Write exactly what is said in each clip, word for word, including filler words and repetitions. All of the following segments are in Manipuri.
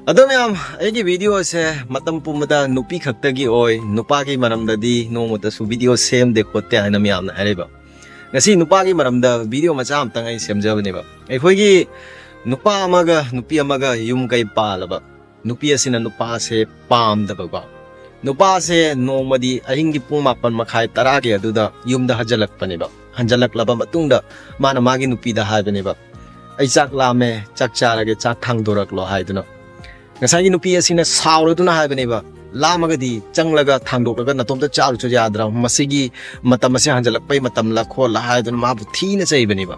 ꯑꯗꯣ ꯃꯌꯥꯝ, ꯑꯩꯒꯤ video ꯑꯁꯦ ꯃꯇꯝ ꯄꯨꯝꯕꯗ ꯅꯨꯄꯤ ꯈꯛꯇꯒꯤ ꯑꯣꯏ, ꯅꯨꯄꯥꯒꯤ ꯃꯔꯝꯗꯗꯤ ꯅꯣꯡꯃꯇꯁꯨ video ꯁꯦꯝꯗꯦ ꯈꯣꯠꯇꯦ ꯍꯥꯏꯅ ꯃꯌꯥꯝꯅ ꯍꯥꯏꯔꯤꯕ꯫ ꯉꯁꯤ ꯅꯨꯄꯥꯒꯤ ꯃꯔꯝꯗ video ꯃꯆꯥ ꯑꯃꯇꯪ ꯑꯩ ꯁꯦꯝꯖꯕꯅꯦꯕ꯫ ꯑꯩꯈꯣꯏꯒꯤ ꯅꯨꯄꯥ ꯑꯃꯒ ꯅꯨꯄꯤ ꯑꯃꯒ ꯌꯨꯝ ꯀꯩ ꯄꯥꯜꯂꯕ, ꯅꯨꯄꯤ ꯑꯁꯤꯅ ꯅꯨꯄꯥꯁꯦ ꯄꯥꯝꯗꯕꯀꯣ꯫ ꯅꯨꯄꯥꯁꯦ ꯅꯣꯡꯃꯗꯤ ꯑꯍꯤꯡꯒꯤ ꯄꯨꯡ ꯃꯥꯄꯟ ꯃꯈꯥꯏ, ꯇꯔꯥꯒꯤ ꯑꯗꯨꯗ ꯌꯨꯝꯗ ꯍꯟꯖꯜꯂꯛꯄꯅꯦꯕ꯫ ꯍꯟꯖꯜꯂꯛꯂꯕ ꯃꯇꯨꯡꯗ ꯃꯥꯅ ꯃꯥꯒꯤ ꯅꯨꯄꯤꯗ ꯍꯥꯏꯕꯅꯦꯕ, "ꯑꯩ ꯆꯥꯛ ꯂꯥꯝꯃꯦ, ꯆꯥꯛ ꯆꯥꯔꯒꯦ, ꯆꯥꯛ ꯊꯥꯡꯗꯣꯔꯛꯂꯣ" ꯍꯥꯏꯗꯨꯅ꯫ ꯉꯁꯥꯏꯒꯤ ꯅꯨꯄꯤ ꯑꯁꯤꯅ ꯁꯥꯎꯔꯗꯨꯅ ꯍꯥꯏꯕꯅꯦꯕ, "ꯂꯥꯝꯃꯒꯗꯤ ꯆꯪꯂꯒ ꯊꯥꯡꯗꯣꯛꯂꯒ ꯅꯇꯣꯝꯇ ꯆꯥꯔꯨꯆꯣ ꯌꯥꯗ꯭ꯔꯥ? ꯃꯁꯤꯒꯤ ꯃꯇꯝ ꯑꯁꯤ ꯍꯟꯖꯜꯂꯛꯄꯩ ꯃꯇꯝꯂ ꯈꯣꯠꯂ" ꯍꯥꯏꯗꯨꯅ ꯃꯥꯕꯨ ꯊꯤꯅ ꯆꯩꯕꯅꯦꯕ꯫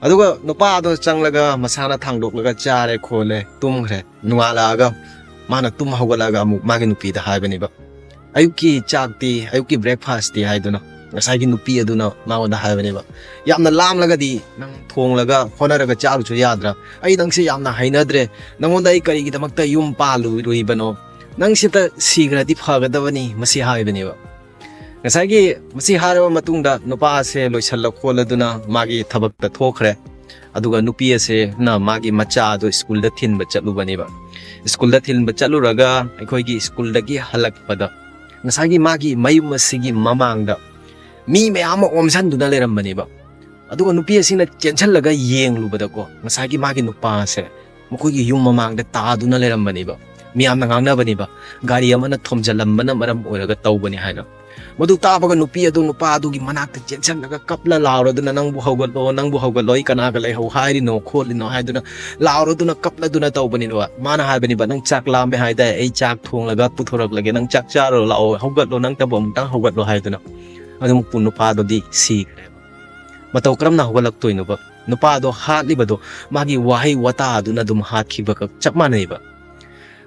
ꯑꯗꯨꯒ ꯅꯨꯄꯥꯗꯣ ꯆꯪꯂꯒ ꯃꯁꯥꯅ ꯊꯥꯡꯗꯣꯛꯂꯒ ꯆꯥꯔꯦ ꯈꯣꯠꯂꯦ, ꯇꯨꯝꯈ꯭ꯔꯦ꯫ ꯅꯣꯡꯉꯥꯜꯂꯛꯑꯒ ꯃꯥꯅ ꯇꯨꯝ ꯍꯧꯒꯠꯂꯛꯑꯒ ꯑꯃꯨꯛ ꯃꯥꯒꯤ ꯅꯨꯄꯤꯗ ꯍꯥꯏꯕꯅꯦꯕ, "ꯑꯌꯨꯛꯀꯤ ꯆꯥꯛꯇꯤ, ꯑꯌꯨꯛꯀꯤ breakfastꯇꯤ?" ꯍꯥꯏꯗꯨꯅ꯫ ꯉꯁꯥꯏꯒꯤ ꯅꯨꯄꯤ ꯑꯗꯨꯅ ꯃꯉꯣꯟꯗ ꯍꯥꯏꯕꯅꯦꯕ, "ꯌꯥꯝꯅ ꯂꯥꯝꯂꯒꯗꯤ ꯅꯪ ꯊꯣꯡꯂꯒ ꯍꯣꯠꯅꯔꯒ ꯆꯥꯔꯨꯆꯣ ꯌꯥꯗ꯭ꯔꯥ? ꯑꯩ ꯅꯪꯁꯦ ꯌꯥꯝꯅ ꯍꯩꯅꯗ꯭ꯔꯦ, ꯅꯪꯉꯣꯟꯗ ꯑꯩ ꯀꯔꯤꯒꯤꯗꯃꯛꯇ ꯌꯨꯝ ꯄꯥꯜꯂꯨꯔꯤꯕꯅꯣ? ꯅꯪ ꯁꯤꯇ ꯁꯤꯈ꯭ꯔꯗꯤ ꯐꯒꯗꯕꯅꯤ" ꯃꯁꯤ ꯍꯥꯏꯕꯅꯦꯕ꯫ ꯉꯁꯥꯏꯒꯤ ꯃꯁꯤ ꯍꯥꯏꯔꯕ ꯃꯇꯨꯡꯗ ꯅꯨꯄꯥ ꯑꯁꯦ ꯂꯣꯏꯁꯜꯂ ꯈꯣꯠꯂꯗꯨꯅ ꯃꯥꯒꯤ ꯊꯕꯛꯇ ꯊꯣꯛꯈ꯭ꯔꯦ꯫ ꯑꯗꯨꯒ ꯅꯨꯄꯤ ꯑꯁꯤꯅ ꯃꯥꯒꯤ ꯃꯆꯥ ꯑꯗꯨ ꯁ꯭ꯀꯨꯜꯗ ꯊꯤꯟꯕ ꯆꯠꯂꯨꯕꯅꯦꯕ꯫ ꯁ꯭ꯀꯨꯜꯗ ꯊꯤꯟꯕ ꯆꯠꯂꯨꯔꯒ ꯑꯩꯈꯣꯏꯒꯤ ꯁ꯭ꯀꯨꯜꯗꯒꯤ ꯍꯜꯂꯛꯄꯗ ꯉꯁꯥꯏꯒꯤ ꯃꯥꯒꯤ ꯃꯌꯨꯝ ꯑꯁꯤꯒꯤ ꯃꯃꯥꯡꯗ ꯃꯤ ꯃꯌꯥꯝ ꯑꯃ ꯑꯣꯝꯁꯟꯗꯨꯅ ꯂꯩꯔꯝꯕꯅꯦꯕ꯫ ꯑꯗꯨꯒ ꯅꯨꯄꯤ ꯑꯁꯤꯅ ꯆꯦꯟꯁꯜꯂꯒ ꯌꯦꯡꯂꯨꯕꯗꯀꯣ, ꯉꯁꯥꯏꯒꯤ ꯃꯥꯒꯤ ꯅꯨꯄꯥ ꯑꯁꯦ ꯃꯈꯣꯏꯒꯤ ꯌꯨꯝ ꯃꯃꯥꯡꯗ ꯇꯥꯗꯨꯅ ꯂꯩꯔꯝꯕꯅꯦꯕ꯫ ꯃꯤꯌꯥꯝꯅ ꯉꯥꯡꯅꯕꯅꯦꯕ, ꯒꯥꯔꯤ ꯑꯃꯅ ꯊꯣꯝꯖꯤꯜꯂꯝꯕꯅ ꯃꯔꯝ ꯑꯣꯏꯔꯒ ꯇꯧꯕꯅꯤ ꯍꯥꯏꯅ꯫ ꯃꯗꯨ ꯇꯥꯕꯒ ꯅꯨꯄꯤ ꯑꯗꯨ ꯅꯨꯄꯥ ꯑꯗꯨꯒꯤ ꯃꯅꯥꯛꯇ ꯆꯦꯟꯁꯜꯂꯒ ꯀꯞꯂ ꯂꯥꯎꯔꯗꯨꯅ, "ꯅꯪꯕꯨ ꯍꯧꯒꯠꯂꯣ, ꯅꯪꯕꯨ ꯍꯧꯒꯠꯂꯣ, ꯑꯩ ꯀꯅꯥꯒ ꯂꯩꯍꯧ ꯍꯥꯏꯔꯤꯅꯣ ꯈꯣꯠꯂꯤꯅꯣ?" ꯍꯥꯏꯗꯨꯅ ꯂꯥꯎꯔꯗꯨꯅ ꯀꯞꯂꯗꯨꯅ ꯇꯧꯕꯅꯤꯕ꯫ ꯃꯥꯅ ꯍꯥꯏꯕꯅꯤꯕ, "ꯅꯪ ꯆꯥꯛ ꯂꯥꯝꯃꯦ ꯍꯥꯏꯗꯥꯏ, ꯑꯩ ꯆꯥꯛ ꯊꯣꯡꯂꯒ ꯄꯨꯊꯣꯔꯛꯂꯒꯦ, ꯅꯪ ꯆꯥꯛ ꯆꯥꯔꯣ ꯂꯥꯛꯑꯣ, ꯍꯧꯒꯠꯂꯣ, ꯅꯪꯇꯕꯨ ꯑꯃꯨꯛꯇꯪ ꯍꯧꯒꯠꯂꯣ" ꯍꯥꯏꯗꯨꯅ꯫ ꯑꯗꯨ ꯅꯨꯄꯥꯗꯨꯗꯤ ꯁꯤꯈ꯭ꯔꯦꯕ꯫ ꯃꯇꯧ ꯀꯔꯝꯅ ꯍꯧꯒꯠꯂꯛꯇꯣꯏꯅꯣꯕ? ꯅꯨꯄꯥꯗꯣ ꯍꯥꯠꯂꯤꯕꯗꯣ ꯃꯥꯒꯤ ꯋꯥꯍꯩ ꯋꯥꯇꯥ ꯑꯗꯨꯅ ꯑꯗꯨꯝ ꯍꯥꯠꯈꯤꯕꯒ ꯆꯞ ꯃꯥꯟꯅꯩꯕ꯫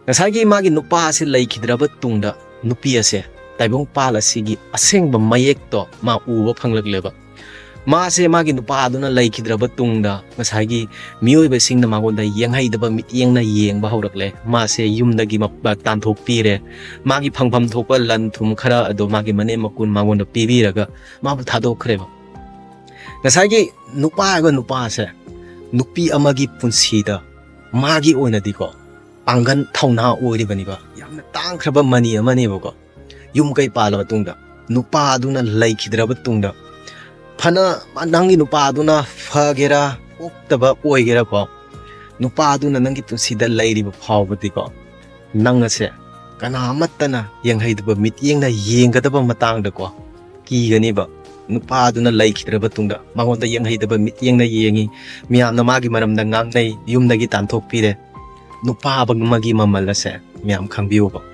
ꯉꯁꯥꯏꯒꯤ ꯃꯥꯒꯤ ꯅꯨꯄꯥ ꯑꯁꯤ ꯂꯩꯈꯤꯗ꯭ꯔꯕ ꯇꯨꯡꯗ ꯅꯨꯄꯤ ꯑꯁꯦ ꯇꯥꯏꯕꯪꯄꯥꯜ ꯑꯁꯤꯒꯤ ꯑꯁꯦꯡꯕ ꯃꯌꯦꯛꯇꯣ ꯃꯥ ꯎꯕ ꯐꯪꯂꯛꯂꯦꯕ꯫ ꯃꯥꯁꯦ ꯃꯥꯒꯤ ꯅꯨꯄꯥ ꯑꯗꯨꯅ ꯂꯩꯈꯤꯗ꯭ꯔꯕ ꯇꯨꯡꯗ ꯉꯁꯥꯏꯒꯤ ꯃꯤꯑꯣꯏꯕꯁꯤꯡꯅ ꯃꯉꯣꯟꯗ ꯌꯦꯡꯍꯩꯗꯕ ꯃꯤꯠꯌꯦꯡꯅ ꯌꯦꯡꯕ ꯍꯧꯔꯛꯂꯦ꯫ ꯃꯥꯁꯦ ꯌꯨꯝꯗꯒꯤ ꯃ-, ꯇꯥꯟꯊꯣꯛꯄꯤꯔꯦ꯫ ꯃꯥꯒꯤ ꯐꯪꯐꯝ ꯊꯣꯛꯄ ꯂꯟ ꯊꯨꯝ ꯈꯔ ꯑꯗꯣ ꯃꯥꯒꯤ ꯃꯅꯦꯝ ꯃꯀꯨꯟ ꯃꯉꯣꯟꯗ ꯄꯤꯕꯤꯔꯒ ꯃꯥꯕꯨ ꯊꯥꯗꯣꯛꯈ꯭ꯔꯦꯕ꯫ ꯉꯁꯥꯏꯒꯤ ꯅꯨꯄꯥ ꯍꯥꯏꯕ ꯅꯨꯄꯥꯁꯦ ꯅꯨꯄꯤ ꯑꯃꯒꯤ ꯄꯨꯟꯁꯤꯗ ꯃꯥꯒꯤ ꯑꯣꯏꯅꯗꯤꯀꯣ ꯄꯥꯡꯒꯜ ꯊꯧꯅꯥ ꯑꯣꯏꯔꯤꯕꯅꯤꯀꯣ꯫ ꯌꯥꯝꯅ ꯇꯥꯡꯈ꯭ꯔꯕ ꯃꯅꯤ ꯑꯃꯅꯦꯕꯀꯣ꯫ ꯌꯨꯝ ꯀꯩ ꯄꯥꯜꯂꯕ ꯇꯨꯡꯗ, ꯅꯨꯄꯥ ꯑꯗꯨꯅ ꯂꯩꯈꯤꯗ꯭ꯔꯕ ꯇꯨꯡꯗ, ꯐꯅ ꯅꯪꯒꯤ ꯅꯨꯄꯥ ꯑꯗꯨꯅ ꯐꯒꯦꯔꯥ, ꯑꯣꯛꯇꯕ ꯑꯣꯏꯒꯦꯔꯥꯀꯣ, ꯅꯨꯄꯥ ꯑꯗꯨꯅ ꯅꯪꯒꯤ ꯄꯨꯟꯁꯤꯗ ꯂꯩꯔꯤꯕ ꯐꯥꯎꯕꯗꯤꯀꯣ, ꯅꯪ ꯑꯁꯦ ꯀꯅꯥ ꯑꯃꯠꯇꯅ ꯌꯦꯡꯍꯩꯗꯕ ꯃꯤꯠꯌꯦꯡꯅ ꯌꯦꯡꯒꯗꯕ ꯃꯇꯥꯡꯗꯀꯣ ꯀꯤꯒꯅꯤꯕ꯫ ꯅꯨꯄꯥ ꯑꯗꯨꯅ ꯂꯩꯈꯤꯗ꯭ꯔꯕ ꯇꯨꯡꯗ ꯃꯉꯣꯟꯗ ꯌꯦꯡꯍꯩꯗꯕ ꯃꯤꯠꯌꯦꯡꯅ ꯌꯦꯡꯉꯤ, ꯃꯤꯌꯥꯝꯅ ꯃꯥꯒꯤ ꯃꯔꯝꯗ ꯉꯥꯡꯅꯩ, ꯌꯨꯝꯗꯒꯤ ꯇꯥꯟꯊꯣꯛꯄꯤꯔꯦ꯫ ꯅꯨꯄꯥ ꯑꯃꯒꯤ ꯃꯃꯜ ꯑꯁꯦ ꯃꯌꯥꯝ ꯈꯪꯕꯤꯌꯣꯕ꯫